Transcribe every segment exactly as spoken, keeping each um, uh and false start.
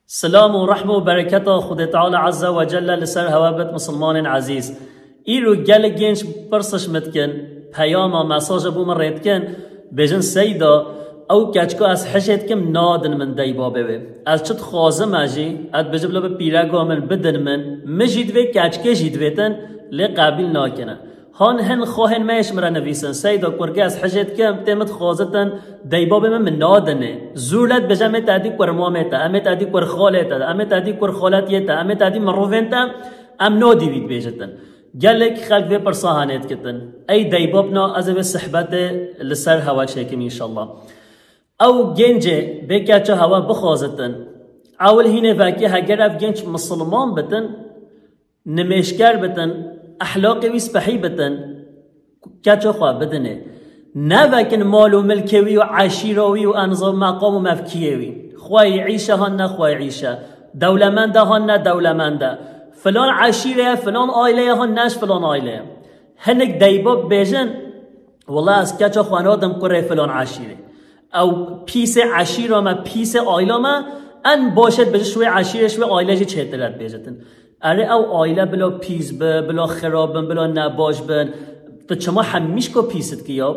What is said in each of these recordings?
Silam û rehme û bereketa Xwedê Teala Azze ve Celle li ser hewe bit, misilmanên ezîz. Îro gelek genç pirsiş min dikin, peyama, mesaja bo min rê dikin, bêjin, Seyda, ew keçka ez hijê dikim, nadin min dey babê wê. Ez çi dixwazim e jî, ez dibêjim, bila bi pîrega min bidin min, min jî divê, keçkê jî divêtin, lê qebîl nakine. Han hin xwahên me yê ji min re nivîsin, Seyda, kurgê ez hijê dikim, tê min dixwazitin, dey babê min, min nadinê. Zûr le dibêje, em ê te dî kurmamê te, em ê te dî kurxalê te, em ê te dî kurxaletiyê te, em ê te dî mirovên te, em nadî wî dibêjitin. Gelek xelk vê pirsa hanê dikitin. Ey dey bab na, ez ê vê sihbetê li ser hewe çêkim înşallah. Ew gencê bê keça hewe bixwazitin. Ewil hînê vekî heger ev genç misilman bitin, nimêşker bitin, ehlaqê wî spehî bitin, keça xwe bidinê. Nevekin mal û milkê wî û eşîra wî û enza meqam û mevkiyê wî. Xweyî îşe han ne xweyî îşe. Dewlemend e han ne dewlemend e. Filan eşîre ye, filan aile ye han ne ji filan aile ye. Hinek dey bab bêjin, wela ez keça xwe nadim kurê filan eşîrê. Ew pîsê eşîra me, pîsê aila me, en baş e dibêje ji wê eşîrê, ji wê aile jî çêtir e dibêjitin. Erê ew aile bila pîs bi, bila xirab bin, bila nebaş bin, tu çima hemîşka pîs dikî ya?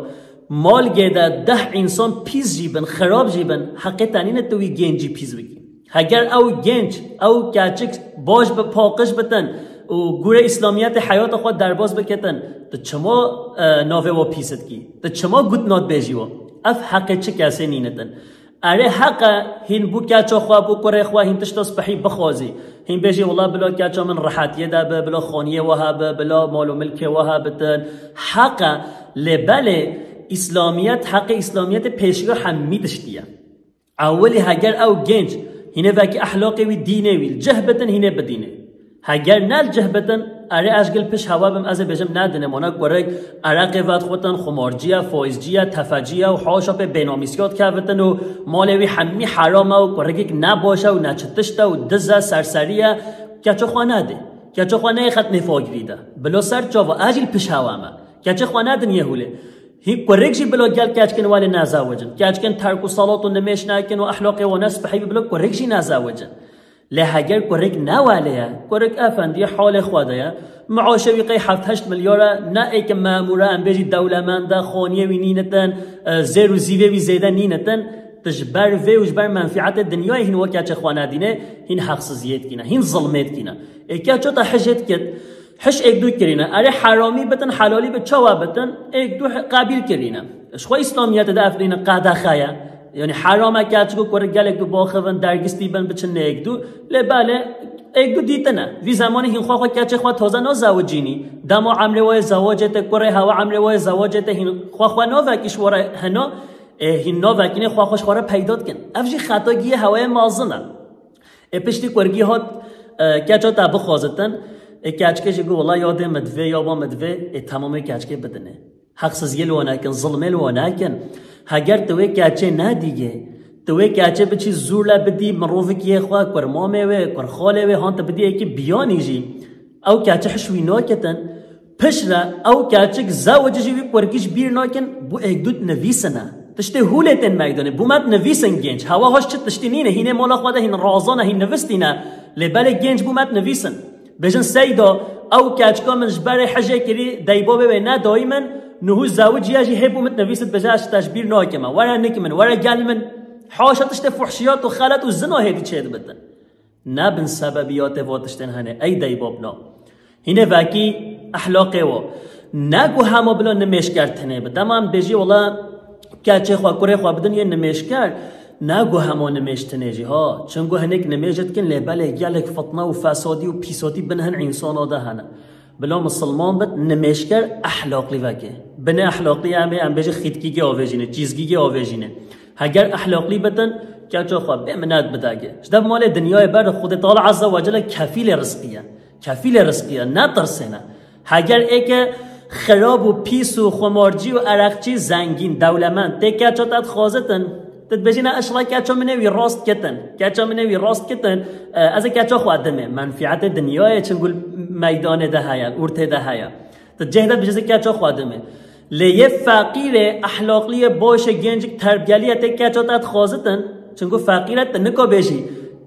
Malgê de deh însan pîs jî bin, xirab jî bin, heqê te nîne tu wî gencî pîs bikî. Heger ew genç, ew keçik baş bi paqij bitin û gure îslamiyetê heyata xwe derbas bikitin, tu çima, e, navê wa pîs dikî? Tu çima gut nadibêjî wa? Ev heqê çi kesê nînitin? Erê heq e, hîn bû keça xwe, bû kurê xwe, hîn tişta spehî bixwazî. Hîn bêjî, wela bila keça min rehetiyê de bi, bila xaniyê wa hebe, bila mal û milkê wa hebitin. Heq e, lê belê îslamiyet, heqê îslamiyetê pêşiya hemî tiştî ye. Ewilî heger ew genç hînê vekî ehlaqê wî, dînê wî li cih bitin, hînê bidînê. Heger ne li cih bitin, erê ez gil piş hewa bim, ez ê bêjim nedinê, mona kurik ereqê vedixwetin, xumarcî ye, faizcî ye, tefecî ye û haşa pê bênamîsiya dikevitin û malê wî hemî heram e û kurikek ne baş e û ne çi tişt e û diz e, serserî ye, keça xwe nedê. Keça xwe neyê xetnê fagirî de. Bilo ser çava, ez jî li piş hewa me. Keça xwe nedin yê hûlê. Hî kurik jî bilo gel keçkin welê nezewicin. Keçkin terk û salat û nimêş nekin û ehlaqê wan ne spehî bi, bilo kurik jî nezewicin. Lê heger kurik ne welê ye, kurik efendiyê halê xwe de ye, miaşê wî qey heft heşt milyar e, ne êke memûr e, em bêjî dewlemend e, xaniyê wî nînitin, e, zêr û zîvê wî zêde nînitin, tu ji ber vê û ji ber menfîetê dinyayê hîn wa keçê xwe nedînê, hîn heqsiziyê dikîne, hîn zilmê dikîne. Ê keça te hijê dikit, Hiş êk du kirîne. Erê heramî bitin, helalî bi çawa bitin? Êk du he-, qebîl kirîne. Ji xwe îslamiyetê de ev dîne qedexe ye. Yanî heram e keçik û kurik gelek du baxivin, dergistî bin, biçin nê êk du. Lê belê êk du dîtine. Vî zemanî hîn xwe xwe keçê xwe taze nazewicînî. Dema emrê wayê zewacê te, kurê hewa emrê wayê zewacê te hîn xwe xwe navekî ji were hena, ê, hîn navekînê xwe xwe ji xwe re peyda dikin. Ev jî xetagiyê hewayê mezin e. Ê piştî kurgî hat, e, keça te bixwazitin, ê keçikê jî got, wela yadê min divê, yaba min divê, ê temamê keçikê bidinê. Heqsiziyê li wan nekin, zilmê li wan nekin. Heger tu wê keçê nedîgê, tu wê keçê biçî zûr le bidî mirovikiyê xwe, kurmamê wê, kurxalê wê, han tu bidî êkî biyanî jî, ew keçe hiş wî naketin, Piştre ew keçik zewicî jî wî kurkî ji bîr nakin, bû êk dût nivîsine. Tiştê hûlê tên meydanê. Bû me nivîsin genç. Hewa hoş çi tiştî nîne. Hînê mala xwe de hîn razane, hîn nivistîne. Lê belê genç bû me nivîsin. Bêjin Seyda, ew keçika min ji berê hejê kirî, deybabê wê nedayî min, nuhû zewiciya jî hê bû min nivîsit, bêje ez ji te ji bîr nakime. Were nik min, were gel min. Haşa tiştê fuhşiyat û xelet û zina hêdî çêdibitin. Ne bin sebebiyatê vo tiştên hene, ey deybabna. Hînê vekî ehlaqê wo. Ne ku hema bila nimêşker tinê bi. Dema em bêjî wela keçê xwe, kurê xwe bidin yê nimêşker. Ne ku hema nimêş tinê jî ha. Çunku hinek nimêj dikin lê belê gelek fitne û fesadî û pîsotî bin hin însana de hene. Bila misilman bit, nimêşker ehlaqlî veke. Binê ehlaqlî em ê, em bêjî xîtkîgê avêjîne, çîzgîgê avêjîne. Heger ehlaqlî bitin, keça xwe bê minet bidege. Ji dev malê dinyayê ber Xwedê Teala Azze ve Celle kefîlê rizqî ye. Kefîlê rizqî ye, netirsêne. Heger êke xirab û pîs û xumarcî û ereqçî zengîn, dewlemend, tê keça te dixwazitin, tu dibêjî ne, inşallah keça min ê wî rast kitin. Keça min ê wî rast kitin, e, ez ê keça xwe dimê. Menfîetê dinyayê çingul meydanê de heye, ortê de heye. Tu cih de bijî keça xwe dimê. Lê yê feqîrê, ehlaqliyê, boşê, gencik, terbiyeliyê tê keça te dixwazitin. Çunku feqîr e, tu nika bêjî,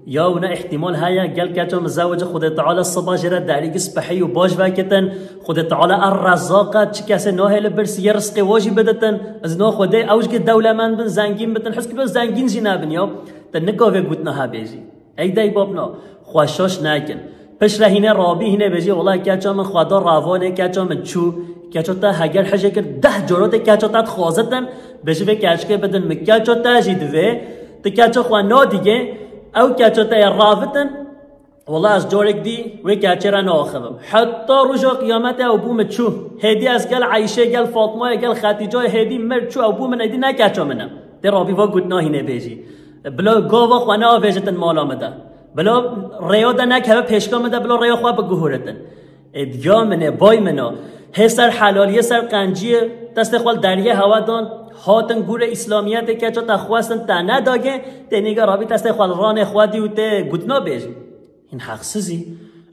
Ya wina îhtîmal heye, gel keça min zewicî, Xwedê Teala siba jê re derî spehî û baş vekitin. Xwedê Teala er rezaq e, çi kesê nahêle birsî yê rizqê wa jî biditin. Ez na Xwedê ew jî dewlemend bin, zengîn bitin. Hez kilo zengîn jî nebin ya. Te nika vê gotina hebêjî. Ey dey babna, xwe şaş nekin. Piştre hîne rabî hîne bêjî, wela keça min Xweda ravanê keça min çû. Keça te heger hejê kir, deh cara tê keça te dixwazitin, bêjî vê keçkê bidin min. Keça te jî divê, tu keça xwe nadigê, ew keça te yê ravitin, wela ez carek dî wê keçê re naxivim. Heta roja qiyametê ew bû min çû. Hêdî ez gel Eyşê, gel Fatmayê, gel Xetîcayê hêdî mir çû, ew bû min, êdî ne keça min e. Tê rabî va gotina hîne bêjî. Bila gava xwe neavêjitin mala min de. Bila rêya de nekeve pêşka min de, bila rêya xwe biguhuritin. Ê diya min ê, bay min o. Hê ser helaliyê, ser qenciyê, destê xwe li deriyê hewa dan, hatin gûrê îslamiyetê keça te xwestin te nedagê, tê nîga rabî destê xwe li ranê xwe dî û tê gotina bêjî. Hîn heqsizî.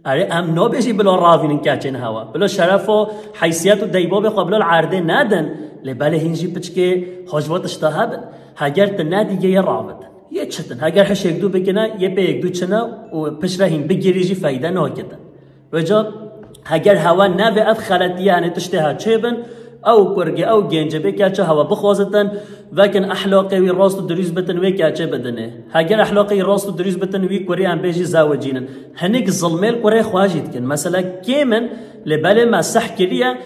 Erê, em nabêjî bila ravînin keçên hewa. Bila şeref û heysiyet û deybabê xwe bila li erdê nedin. Lê belê hîn jî piçkê hojva tişta hebin. Heger tu nedigê yê ravitin. Yê çitin. Heger hişek dû bikine, yê pê yek dû çine û piştre hîn bigirî jî feyde nakitin. Vêca heger hewa nebe ev xeletiye, henê tiştê ha çêbin, ew kurgê, ew gêncê bê keça hewa bixwazitin, vekin ehlaqê wî rast û dirîst bitin, wê keçê bidinê. Heger ehlaqê wî rast û dirîst bitin, wî kurê em bêjî zewicînin. Hinik zilmê li kurê xwe jî dikin. Mesela kêm in, lê belê me seh kiriye,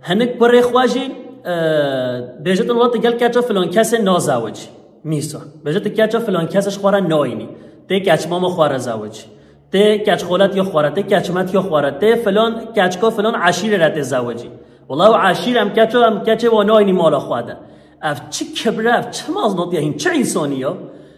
hinik kurê xwe jî, e, bêjitin wela tu gel keça filan kesê nazewicî. Mîsa. Bêje tu keça filan kesê ji xwe re nayînî. Tê keçmama xwe re zewicî. Tê keçxoletiya xwe re, tê keçmetiya xwe re, tê filan keçka filan eşîrê re tê zewicî. Wela ew eşîr em keça, em keçê wa nayînî mala xwe de. Ev çi kibr e, ev çi maznatiye, hîn çi însanî ya?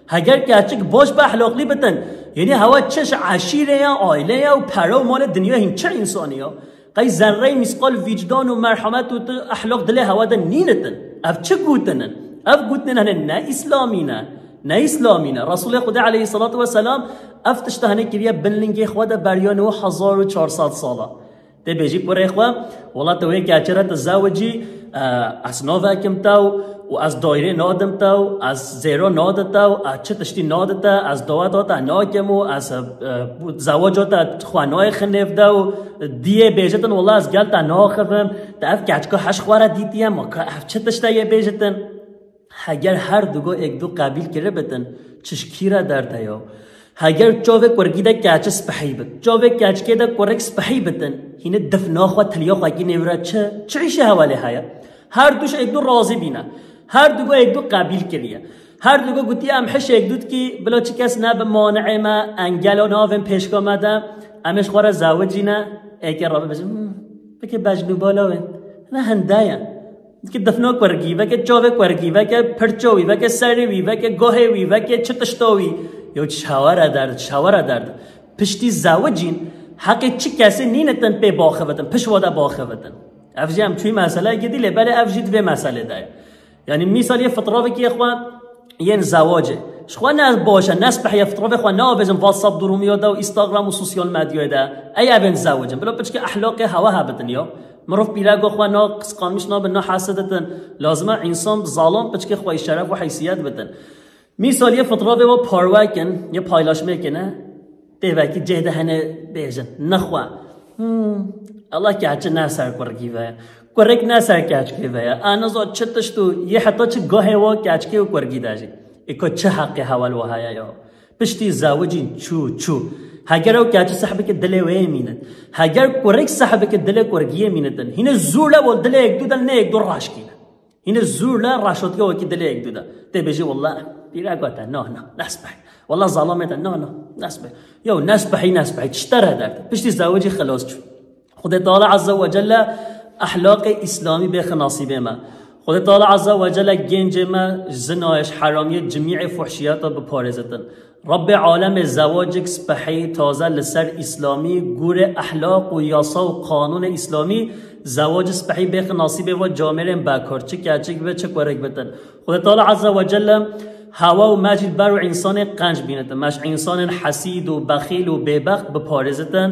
Heger keçik baş bi ehlaqlî bitin, yanî hewa çi ji eşîrê ya, aîlê ya û pere û malê dinya, hîn çi însanî ya? Qey zerrey mîsqal vîcdan û merhemet û tu ehlaq dilê hewa de nînitin. Ev çi gotinin? Ev gotinin hene ne îslamî ne. Ne îslamî ne. Resulê Xwedê aleyhisselatu vesselam ev tişta hene kiriye bin lingê xwe de beriya nû hezar û çar sed sala. Tê bêjî kurê xwe, wela tu wê keçê re tu zewicî, e, ez navekim tew û ez daîrê nadim tew, ez zêro nadi tew, ez çi tiştî nadi te, ez daweta te nakim û ez, e, zewaca te xwe nayê xinêv de û diyê bêjitin, wela ez gel te naxivim, te ev keçka heş xwe re dîtiye, ma ka ev çi tişt e yê bêjitin? Heger her dugo êk du qebîl kiribitin, çi ji kî re derde ya? Heger çavê kurgî de keçi spehî bit, çavê keçkê de kurik spehî bitin, hînê difna xwe tiliya xwe kî nêvira çi, çi îşê hevalê heye? Her du ji êk du razî bîne. Her dugo êk du qebîl kiriye. Her dugo gotiye em hişê êk du dikî, bila çi kes nebe mani'ê me, engelo navên pêşka me de, em ê ji xwe re zewicîne, êkê rabe bêje, "Hmm, pekê bejn û bala wê." Ne hinde ye. Veke difna kurgî, veke çavê kurgî, veke pirça wî, veke serê wî, veke gohê wî, veke çi tişta wî. Yo çi hawara derd, çi hawara derd. Piştî zewicîn, heqê çi kesê nînitin pê baxevitin, pişt wa de baxevitin. Ev jî em çûyî meseleyekê dî, lê belê ev jî di vê meselê de ye. Yanî mîsal yê fitravekî xwe yên zewacê. Ji xwe ne baş e, ne spehî ye, fitravê xwe neavêjin WhatsApp durûmiya de û Instagram û sosyal medyayê de. Ey evên zewicin. Bila piçkê ehlaqê hewa hebitin ya. Mirov pîrego xwe na qisqanmiş nabin, na hesiditin. Lazim e însan zalam piçkê xwe şeref û heysiyet bitin. Mîsal yê fitravê we parwekin, yê paylaşmêkin e. Tê vekî cêh de hene bêjin. Nexwe. Hmm. Allah keçi ne ser kurgî ve. Kurik ne ser keçkê ve ye. A niza çi tişt û yê heta çi gahê wa keçkê û kurgî de jî. Ê ku çi heqê heval wa heye ya? Piştî zewicîn çû, çû. Heger ew keçi sehbike dilê wê mînit. Heger kurik sehbike dilê kurgiyê mînitin. Hîne zûr le wol dilê yek du de ne yek du raşkîne. Hîne zûr le raşotiya wekî dilê yek du de. Tê bêjî, "Wallah, pîrek gote, na, na, nesbeh. Wallah, zalamê te, na, na, nesbeh." Yo, nesbehî, nesbehî. Çi te re derde? Piştî zewicî xilas çû. Xwedê Teala Azze ve Celle ehlaqê îslamî bêxe nasîbê me. Xwedê Teala Azze ve Celle gencê me ji zinayê, ji heramiyê, cimî'ê, fuhşiyata biparêzitin. Rabbê alemê zewacek spehî taze li ser îslamî, gûrê ehlaq û yasa û qanûnê îslamî, zewac spehî bêxe nasîbê ve camêrên bekar, çi keçik be, çi kurek bitin. Xwedê Teala Azze ve Celle hewa û me jî ber û însanê qenc bînitin. Me ji însanên hesîd û bexîl û bêbext biparêzitin.